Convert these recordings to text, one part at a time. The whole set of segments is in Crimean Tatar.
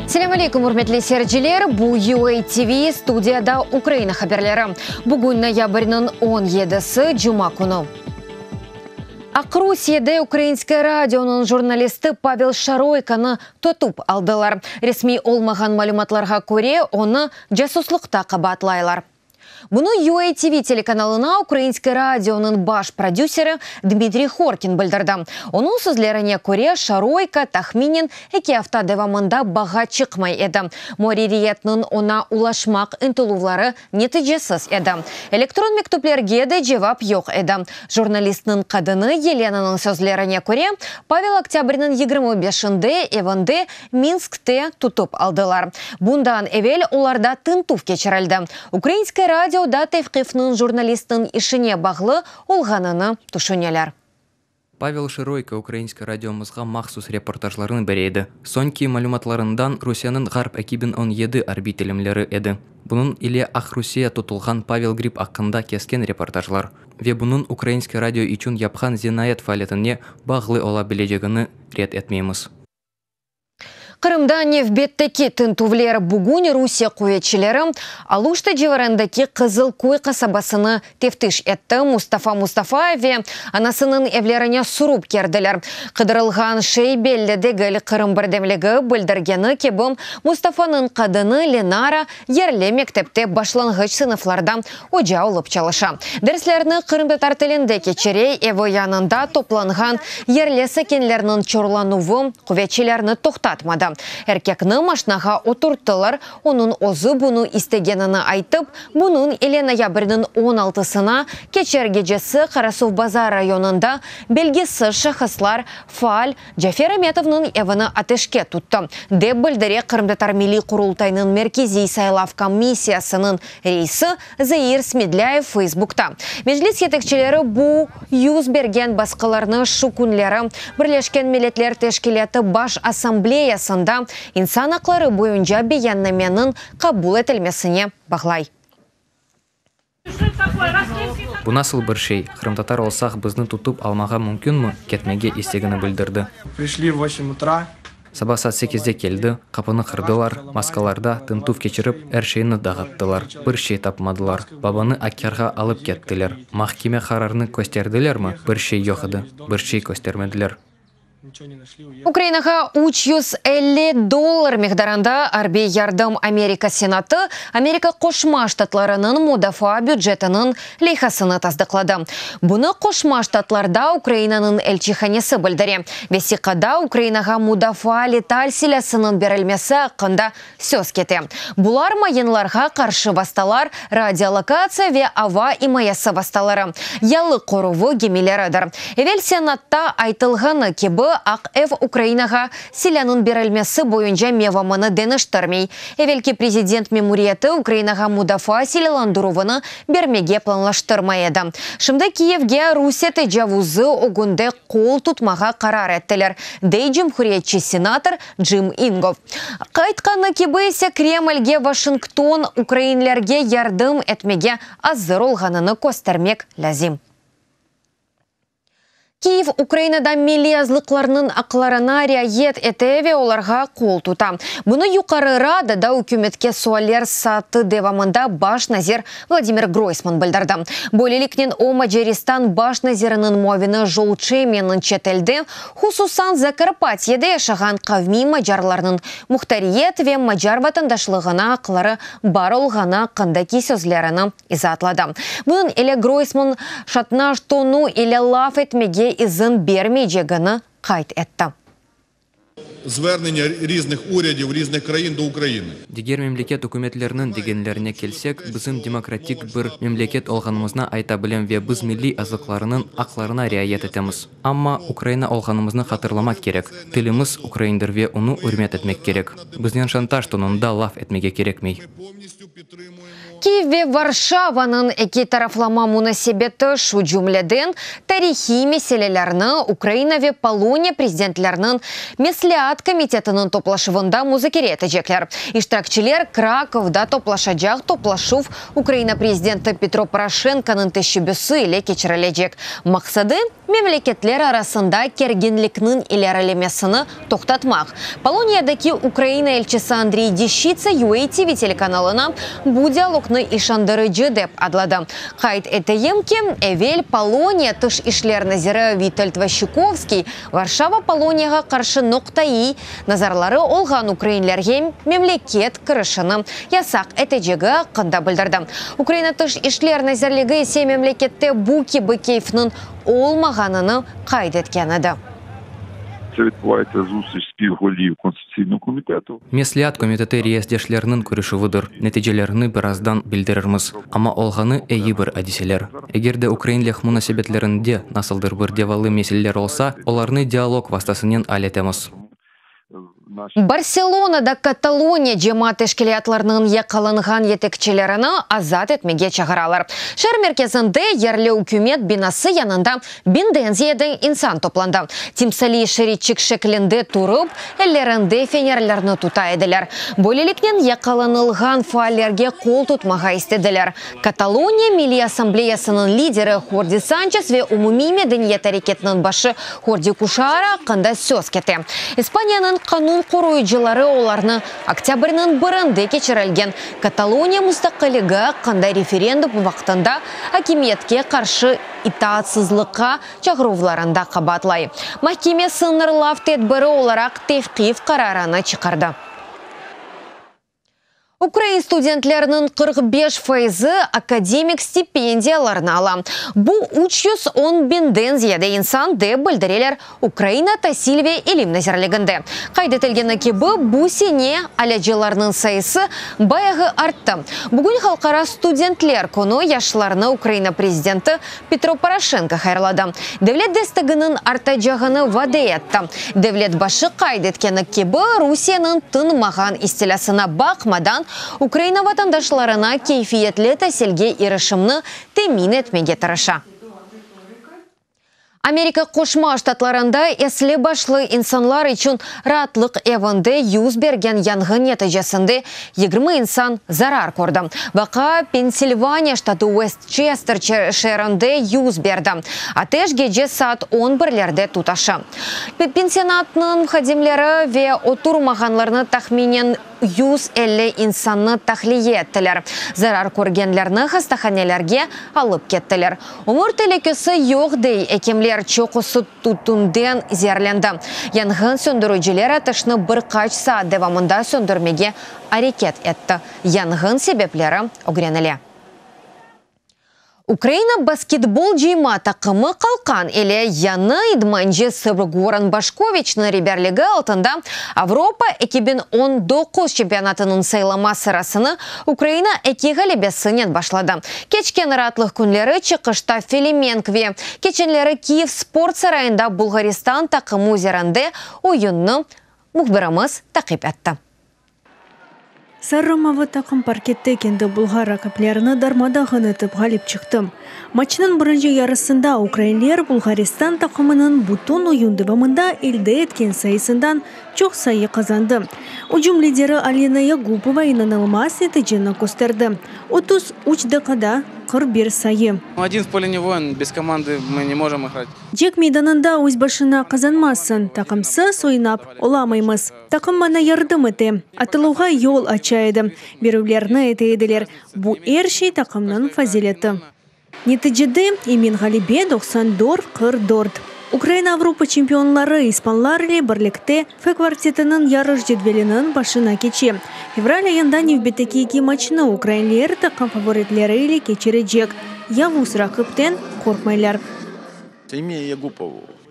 Selâm aleyküm, ürmetli seyirciler! Bu UA TV, studiyada Ukraina haberleri. Bugün noyabrniñ on yedisi, cuma künü. Aqrusiyede Ukrainskoye radionıñ jurnalisti Pavel Şaroykonı tutıp aldılar. Resmiy olmağan malümatlarğa köre, onı casuslıqta qabaatlaylar. Bunı UA TV telekanalına Ukrainskoye radionıñ baş prodüseri Dmitriy Horkin bildirdi. Onıñ sözlerine köre, Şaroyko tahminen eki afta devamında bağğa çıqmay edi. Muarririyetniñ oña ulaşmaq ıntıluvları neticesiz edi. Elektron mektüplerge de cevap yoq edi. Jurnalistniñ qadını Yelenanıñ sözlerine köre, Pavel oktâbrniñ 25-inde evinde Minskte tutıp aldılar. Bundan evel olarda tintüv keçirildi. Ukrainskoye radioda tevqifniñ jurnalistniñ işine bağlı olğanını tüşüneler. Pavel Şiroyko Ukrainskoye radiomızğa mahsus reportajlarnı bere edi. Soñki malümatlarından Rusiyeniñ Ğarp 2017 arbiy talimleri edi. Bunıñ ile Aqrusiye tutulğan Pavel Grib aqqında kesken reportajlar ve bunıñ Ukrainskoye radio içün yapqan zenaat faaliyetine bağlı ola bilecegini red etmeymiz. Qırımda nevbetteki tintüvler Bugün Rusiye quvetçileri Aluşta civarındaki Qızıl Köy qasabasını teftiş etti, Mustafa Mustafayev ve anasınıñ evlerine sürüp kirdiler. Qıdırılğan şey belli degil. Qırım birdemligi bildirgeni kibi, Mustafanıñ qadını Lenara yerli mektepte başlanğıç sınıflarda oca olıp çalışa. Derslerni qırımtatar tilinde keçire, evi yanında toplanğan yerli sakinlerniñ çorlanuvı quvetçilerni toqtatmadı. Erkekni maşnağa oturttılar, onıñ özü bunı istegenini aytıp, bunıñ ile noyabrniñ on altısına keçer gecesi Qarasuvbazar rayonında belgisiz şahıslar faal Cafer Ametovnıñ evini ateşke tuttı, dep bildire Qırımtatar Milliy Qurultaynıñ Merkeziy saylav komissiyasınıñ reisi Zair Smedlâyev Feysbukta. Meclis yetekçileri bu yüz bergen basqılarnı şu künleri Birleşken Milletler Teşkilâtı Baş Assambleyasında insan aqları boyunca beyannameniñ qabul etilmesine bağlay. Bu nasıl bir şey? Qırımtatar olsaq, bizni tutıp almağa mümkünmi? Ketmege istegini bildirdi. Prişli v vosem utra. Saba saat sekizde keldi, qapını qırdılar, maskalarda tintüv keçirip, er şeyni dağıttılar. Bir şey tapmadılar. Babanı Akyarğa alıp kettiler. Mahkeme qararını kösterdilermi? Bir şey yoq edi. Bir şey köstermediler. Ukrainağa 350 dollar miqdarında arbiy yardım Amerika Senatı Amerika Qoşma Ştatlarınıñ mudafaa bücetiniñ leyhasını tasdıqladı. Bunı Qoşma Ştatlarda Ukrainanıñ elçihanesi bildire. Vesiqada Ukrainağa mudafaa letal silâsınıñ berilmesi aqqında söz kete. Bular mayınlarğa qarşı vastalar, radiolokatsiya ve ava imayesi vastaları, yalı qoruvı gemileridir. Evel Senatta aytılğanı kibi, Aq Ev Ukrainağa silânıñ berilmesi boyunca mevamını deñiştirmey. Evelki prezident memuriyeti Ukrainağa mudafaa silâlandıruvını bermege planlaştırmay edi. Şimdi Kiyevge Rusiye tecavuzı ögünde qol tutmağa qarar ettiler, dey cumhuriyetçi senator Jim Ingof. Aytqanı kibi ise, Kremlge Washington ukrainlerge yardım etmege azır olğanını köstermek lâzim. Kiyev Ukrainada milliy azlıqlarnıñ aqlarına riayet ete ve olarğa qol tuta. Bunı Yuqarı Radada ükümetke sualler saatı devamında baş nazir Vladimir Groysman bildirdi. Böyleliknen o, Macaristan baş naziriniñ muavini Jolt Şemyeniñ çetelde, hususan Zakarpatyede yaşağan qavmiy macarlarnıñ muhtariyet ve macar vatandaşlığına aqları bar olğanı aqqındaki sözlerini izaatladı. Bunıñ ile Groysman şatnaj tonu ile laf etmege izin bermeycegini qayd etti. Zvernenya riznih uryadiv riznih krain do Ukrainy. Diger memleket ükümetleriniñ degenlerine kelsek, bizim demokratik bir memleket olğanımıznı ayta bilem ve biz milliy azlıqlarınıñ aqlarına riayet etemiz. Amma Ukraina olğanımıznı hatırlamaq kerek, tilimiz ukraindir ve onı ürmet etmek kerek. Biznen şantaj tonunda laf etmege kerekmey. Kiyev ve Varşavanıñ eki taraflama munasebeti, şu cümleden, tarihiy meselelerni Ukraina ve Poloniya prezidentleriniñ mesleat. Mesleat komitetiniñ toplaşuvında muzakere etecekler. İştirakçiler Krakovda toplaşacaq toplaşuv Ukraina prezidenti Petro Poroşenkonıñ teşebbüsi ile keçirilecek. Maqsadı, memleketler arasında kerginlikniñ ilerilemesini toqtatmaq. Poloniyadaki Ukraina elçisi Andriy Deşçitsa UA TV telekanalına bu dialognı işandırıcı dep adladı. Qayd eteyim ki, evel Poloniya tış işler naziri Vitold Vayşekovskiy Varşava Poloniyağa qarşı noqtaiy nazarları olğan ukrainlerge memleket kirişini yasaq etecegi aqqında bildirdi. Ukraina Tış işler nazirligi ise memlekette bu kibi keyfniñ olmağanını qayd etken edi. Це відбувається зустріч співголів Конституційного комітету. Mesleat komiteti reisdeşleriniñ körüşüvidir. Neticelerini birazdan bildirirmiz. Amma olğanı eyi bir adiseler. Eger de ukrain-leh munasebetlerinde nasıldır bir davalı meseleler olsa, olarnı dialog vastasınen al etemiz. Barselonada Kataloniya cemaat teşkilâtlarınıñ yaqalanğan yetekçilerini azat etmege çağıralar. Şeer merkezinde yerli ükümet binası yanında Biñden ziyade insan toplandı. Timsaliy şeritçik şeklinde turıp, ellerinde fenerlerni tuta ediler. Böyleliknen yaqalanılğan faallerge qol tutmağa istediler. Kataloniya Milliy Assambleyasınıñ lideri Hordi Sançes ve Umumiy medeniyet areketiniñ başı Hordi Kuşara aqqında söz kete. İspaniyanıñ qanun qoruyıcıları olarnı oktâbrniñ birinde keçirilgen Kataloniya mustaqilligi aqqında referendum vaqtında akimiyetke qarşı itaatsızlıqqa çağıruvlarında qabaatlay. Mahkeme sıñırlav tedbiri olaraq tevqif qararını çıqardı. Ukrain studentleriniñ 45 faizi akademik stipendiyalarnı ala. Bu, 310 biñden ziyade insan, dep bildireler Ukraina tasil ve ilim nazirliginde. Qayd etilgeni kibi, bu sene alâcılarnıñ sayısı bayağı arttı. Bugün Halqara studentler künü, yaşlarnı Ukraina prezidenti Petro Poroşenko hayırladı, devlet desteginiñ artacağını vade etti. Devlet başı qayd etkeni kibi, Rusiyeniñ tınmağan istilâsına baqmadan, Ukraina vatandaşlarına keyfiyetli tasilge irişimni temin etmege tırışa. Amerika Qoşma Ştatlarında esli-başlı insanlar içün raatlıq evinde yüz bergen yanğın neticesinde 20 insan zarar kördi. Vaqia Pensilvaniya ştatı Uest Çester şeerinde yüz berdi. Ateş gece saat on birlerde tutaşa. Pensionatnıñ hadimleri ve oturmağanlarnı tahminen 150 insannı tahliye ettiler. Zarar körgenlerni hastahanelerge alıp kettiler. Ömür telükesi yoq, dey ekimler, çoqusı tütünden zeerlendi. Yanğın söndüriciler ateşni bir qaç saat devamında söndürmege areket etti. Yanğın sebepleri ögrenile. Ukraina basketbol cıyma taqımı Qalqan ile yañı idmancı sırb Goran Başkoviçniñ reberligi altında Avropa 2019 çempionatınıñ saylama sırasını Ukraina eki ğalebesinen başladı. Keçken raatlıq künleri çıqışta Felemenk ve keçenleri Kiyev sport sarayında Bulğaristan taqımı üzerinde oyunnı mühbirimiz taqip etti. Sarı-mavı taqım parkette kendi bulğar raqiplerini darma-dağın etip ğalip çıqtı. Maçnıñ birinci yarısında ukrainler Bulğaristan taqımınıñ bütün oyun devamında elde etken sayısından çoq sayı qazandı. Ücüm lideri Alina Yagupova inanılmaz neticeni kösterdi, 33 daqqada 41 sayı. Odin v pole ne voin, bez komandı mı ne mojemo igrat. Cek meydanında öz başına qazanmazsıñ, taqımsız oynap olamaymız. Taqım maña yardım ete, atıluvğa yol aça edi, berüvlerni ete ediler. Bu er şey taqımnıñ fazileti. Neticede, emin ğalebe, 94, 44. Ukraina Avropa çempionları ispanlar ile birlikte F kvartetiniñ yarış cedveliniñ başına keçe. Fevral ayında nevbetteki eki maçnı ukrainler taqım favoritleri ile keçirecek yavuz raqipten qorqmaylar.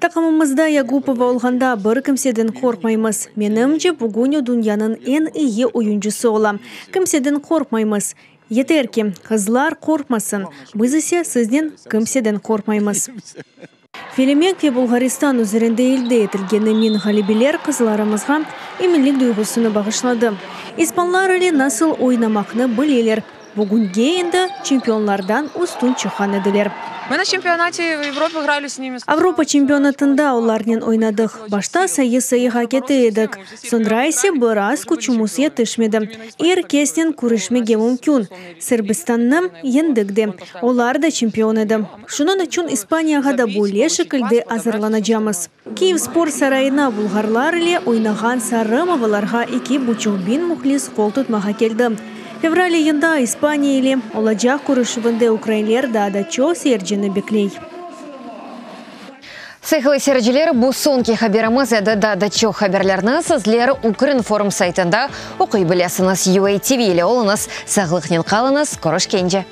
Taqımımızda Yagupova olğanda bir kimseden qorqmaymız. Menimce, bugün o dünyanıñ eñ eyi oyuncısı ola. Kimseden qorqmaymız. Yeter ki, qızlar qorqmasın, biz ise siznen kimseden qorqmaymız. Felemenk ve Bulğaristan üzerinde elde etilgen emin ğalebeler qızlarımızğa eminlik duyğusını bağışladı. İspanlar ile nasıl oynamaqnı bileler, bugünge endi çempionlardan üstün çıqqan ediler. Mı na çempionate Evropı igrali s nimi. Avropa çempionatında olarnen oynadıq. Başta sayı sayığa kete edik, soñra ise biraz küçümiz yetişmedi. Er kesnen küreşmege mümkün. Sırbistannı yeñdik de, olar da çempion edi. Şunıñ içün İspaniyağa da böyle şekilde azırlanacamız. Kiyev spor sarayına bulğarlar ile oynağan sarı-mavılarğa 2,5 biñ mühlis qol tutmağa keldi. Fevral ayında İspaniya ile olacaq körüşüvinde ukrainler daa da çoq seyircini bekley. Sayğılı seyirciler, bu soñki haberimiz edi. Daa da çoq haberlerni sizler Ukrinform saytında oquy bilesiñiz. UATV ile oluñız, sağlıqnen qalıñız, körüşkence!